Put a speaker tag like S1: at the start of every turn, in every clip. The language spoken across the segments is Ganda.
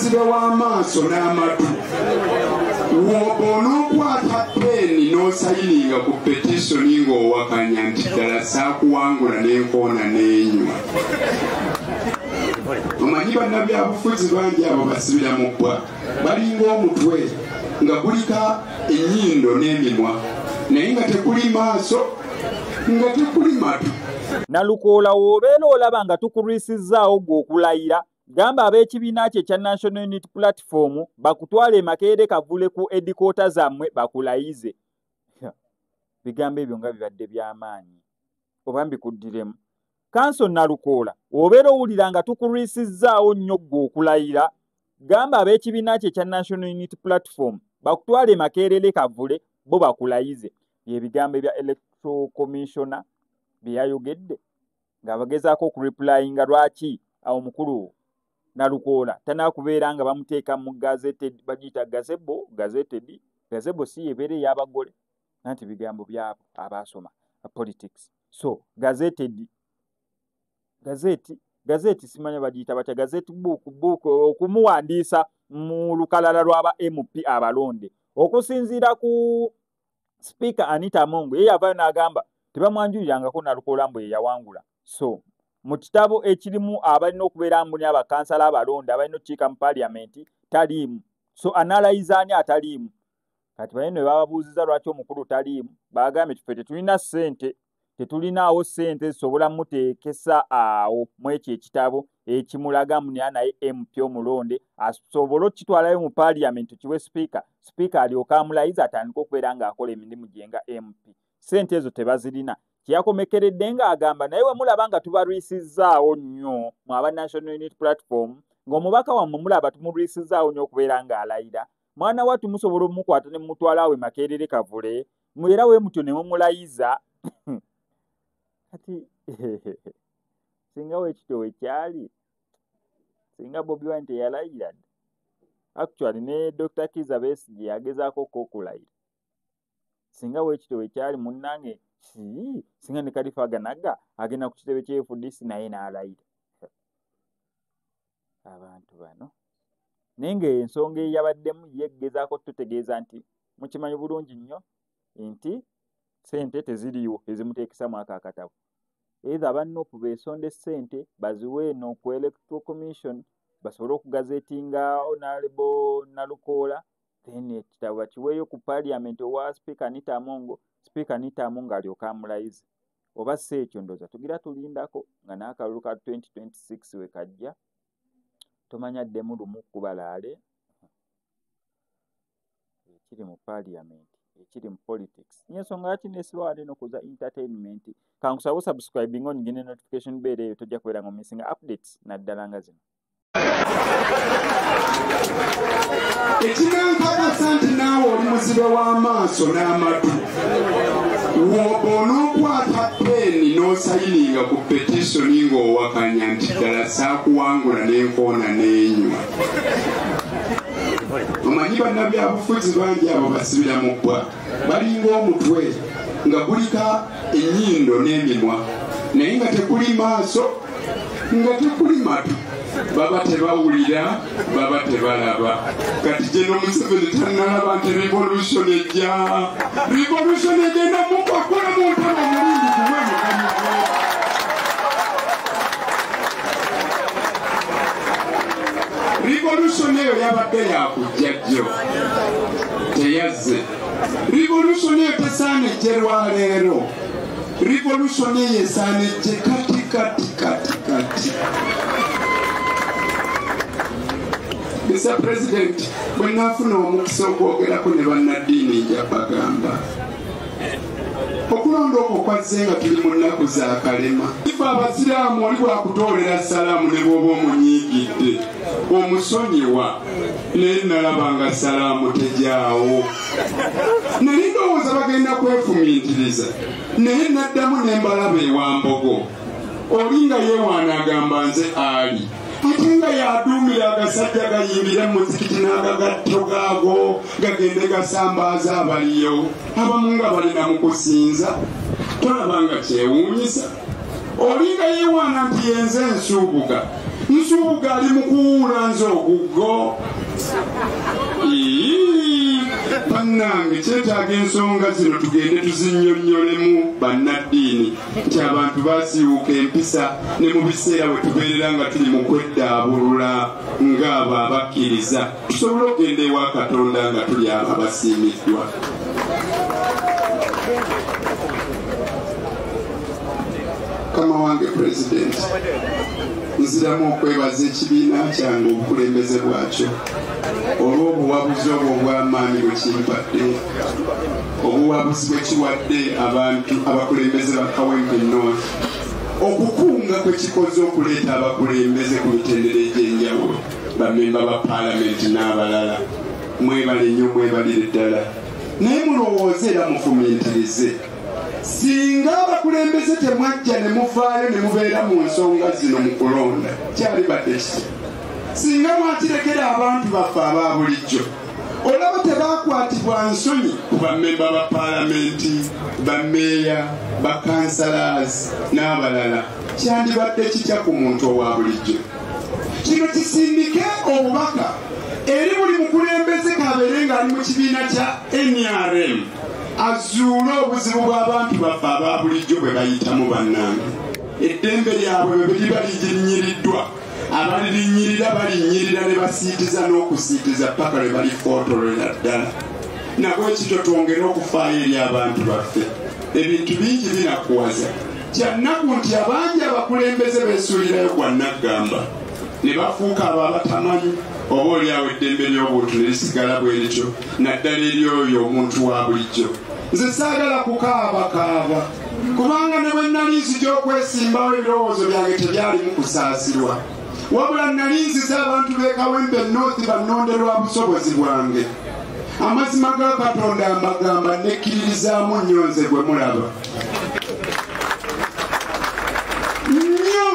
S1: muzibe w'amaaso n'amatu, bw'onookwata peeni n'osayininga ku petisoni ng'owakanya nti ddala saakuwangula n'enkoona n'enywa. Omanyi bannabyabufuzi bangi abo basibira mu bbwa, balinga omutwe nga guliko ennyindo n'emimwa, naye nga tekuli maaso, nga tekuli matu.
S2: Nalukoola w'obeera olaba nga tukulwisizzaawo ggwe okulayira, gamba ab'ekibiina kye ekya National Unity Platform bakutwale e Makerere Kavule ku edikoota zammwe bakulayize. Bigambo ebyo nga bibadde by'amaanyi, oba mbikuddiremu. Kanso Nalukoola w'obeera owulira nga tukulwisizzaawo nnyo ggwe okulayira, gamba ab'ekibiina kye ekya National Unity Platform bakutwale e Makerere Kavule bo bakulayize. Ebigambo ebya Electoral Commissioner bye yayogedde ng'abagezaako okureplyinga lwaki awo omukulu Nalukoola tanaakubeera nga bamuteeka mu gazetted, bagiyita gazebo, gazetted, gazebo si yebeera ey'abagole, anti bigambo byabo abaasoma politics. So gazetted, gazeti, gazeti simanya bagiyita batya, gazeti book, book okumuwandiisa mu lukalala lw'aba MP abalonde. Okusinziira ku Speaker Anita Among, ye yavaayo n'agamba tebamwanjulirangako Nalukoola mbu ye yawangula. So mu kitabo ekirimu abalina okubeera mbu ni abakansala abalonde abalina okukiika mu parliament taliimu. So analayiza ani ataliimu? Kati bane ne bababuuziza lwaki omukulu taliimu, bagambye ffe tetulina ssente, tetulinaawo ssente zisobola muteekesa awo mu ekyo ekitabo ekimulaga mbu naye MP omulonde asobole okukitwalayo mu parliament kiwe speaker, speaker alyoke amulayize atandike okubeera ng'akola emirimu gye nga MP. Ssente ezo tebazirina. Kyeyakomekeredde ng'agamba naye bwe mulaba nga tubalwisizzaawo nnyo mu aba National Unity Platform, ng'omubaka wammwe mulaba tumulwisizzaawo nnyo okubeera ng'alayira, mwana wattu musobola omukwata ne mumutwala awo e Makerere Kavule, era we mutyo ne mumulayiza. Kati singa wekityo wekyali, singa Bobi Wine teyalayira dda. Actually ne Dr. Kizza Besigye yagezaako ko okulayira. Singa wekityo wekyali munnange, singa ne Kalifa Aganaga agenda ku kitebe kya FDC naye n'alayira. Abantu bano naye ng'ensonga eyabaddemu ye gezaako tutegeeza nti mukimanyi bulungi nnyo nti ssente teziriiwo ezimuteekesa mu ako akatabo. Either aba NUP beesonde ssente baziwe eno ku Electoral Commission basobole okugazetinga Honorable Nalukoola, then ekitabo bakiweeyo ku parliament owa Speaker Anita Among, Speaker Anita Among alyoke amulayize. Oba si ekyo ndowooza tugira tulindako nga n'akalulu ka 2026 we kajja, tomanya ddemu lumu kubalaale ekiri mu parliament, ekiri mu politics. Ensonga lwaki neesiba wano eno kuza entertainment. Kankusaba osubscribing onyige ne notification bell eyo tojja kubeera nga omissinga updates naddala nga zino.
S1: Ekinankakasa nti naawe oli muzibe w'amaaso n'amatu, bw'onookwata peeni n'osayininga ku petisoni ng'owakanya nti ddala saakuwangula n'enkoona n'enywa. Omanyi bannabyabufuzi bangi abo basibira mu bbwa, balinga omutwe nga guliko ennyindo n'emimwa, naye nga tekuli maaso, nga tekuli matu. Baba tebawulira, baba tebalaba. Kati General Museveni tannalaba nti revolution ejja, revolution egenda mukwakula mu ntebe omulindi gumwe mukama. Revolution eyo yabadde yakujja jjo, teyazze. Revolution eyo tesaana ejje lwaleero. Revolution eyo esaana ejje kati kati kati kati. Mr. President, bwe naafuna omukisa okwogerako ne bannaddiini nja bagamba okulonda okwo kwazze nga tuli mu nnaku za kalema. Ife abasiraamu oli bwakutoolera salaamu ne bw'oba omunyiigidde omusonyiwa, naye nalaba nga salaamu tejaawo. Nali ndowooza bagenda kwefumiitiriza, naye naddamu ne mbalaba ewa Mbogo. Oli nga yeewaana agamba nze Ali, ate nga yaduumira agasajja gayingire mu muzikiti n'agagatto gaago gagende gasambaaza abaliyo, abamu nga balina mu kusinza. Tolaba nga kyewuunyisa? Olinga yeewaana nti yenze Nsubuga. Nsubuga ali mu kuwuula nze oguggo. Bannange kyetaaga ensonga zino tugende tuzinnyonnyolemu bannaddiini nti abantu basiiwuuka empisa ne mu biseera bwe tubeerera nga tuli mu kweddaabulula ng'abo abakkiriza tusobole okugenda ewa Katonda nga tuli abo abasiimiddwa. Mukama wange Pulezidenti, nziramu okwebaza ekibiina kyange obukulembeze bwakyo olw'obuwabuzi obwo obw'amaanyi bwe kimpadde, obuwabuzi bwe kiwadde abantu abakulembeze ba Kawempe North, okukunga kwe kikoze okuleeta abakulembeze ku mitendera egy'enjawulo, bammemba ba paalamenti n'abalala. Mwebale nnyo, mwebalire ddala. Naye mulowooze era mufumiitirize. Singa abakulembeze temwajja ne muvaayo ne mubeera mu nsonga zino mu kulonda, kyalibadde kitya? Singa mwakirekera abantu baffe aba bulijjo, olaba tebakwatibwa nsonyi ku bammemba ba paalamenti, bammeeya, bakansalaazi n'abalala, kyandibadde kitya ku muntu owa bulijjo? Kino kisindike obubaka eri buli mukulembeze kabeere ng'ali mu kibiina kya NRM azuule obuzibu bw'abantu baffe aba bulijjo bwe bayitamu. Bannange, eddembe lyabwe bwe liba lirinnyiriddwa, abalirinnyirira balinnyirira ne basiitiza n'okusiitiza paka lwe balifootolerera ddala. Nabwe kityo twongere okufaayo eri abantu baffe. Ebintu bingi binakuwaza. Kyannaku nti abangi abakulembeze beesuulirayo gwa nnaggamba ne bafuuka abo abatamanyi oba oliawo eddembe ly'obuntu ne lisigala bwe lityo, naddala eri oyo omuntu wa bulijjo. Nze saagala kukaabakaaba kubanga ne bwe nali nzija okwesimbawo ebirowoozo byange tebyalimu kusaasirwa, wabula nali nziza abantu b'e Kawempe North bannonderwa busobozi bwange. Amazima ga Katonda mbagamba nekkiririzaamu nnyo nze gwe mulaba nnyo.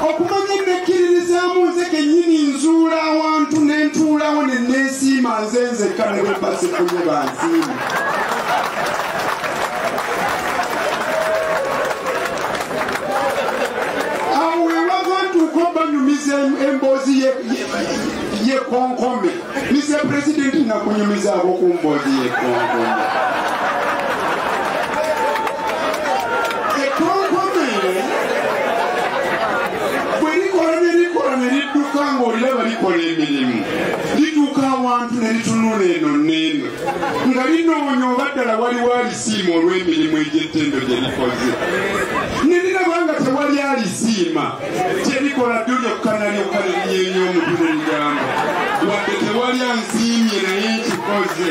S1: Okumanya nekkiririzaamu nze kennyini nzuula awantu ne ntuulawo ne neesiima nze nzekka ne bwe basifunye bansiima. Awo wewava ntuuka obanyumiza emboozi y'ekkonkome. Mr. President, nakunyumizaako ku mboozi y'ekkonkome. Ekkonkome bwe likola ne likola ne lidduka ng'oliraba likola emirimu, lituuka awantu ne litunula eno n'eno nga linoonya oba ddala waliwo alisiima olw'emirimu egy'ettendo gye likoze. Ne liraba nga tewali alisiima, kye likola ddyo lyokka nalyokka ne linyeenya omutwe ne ligamba wadde tewali ansiimye naye nkikoze.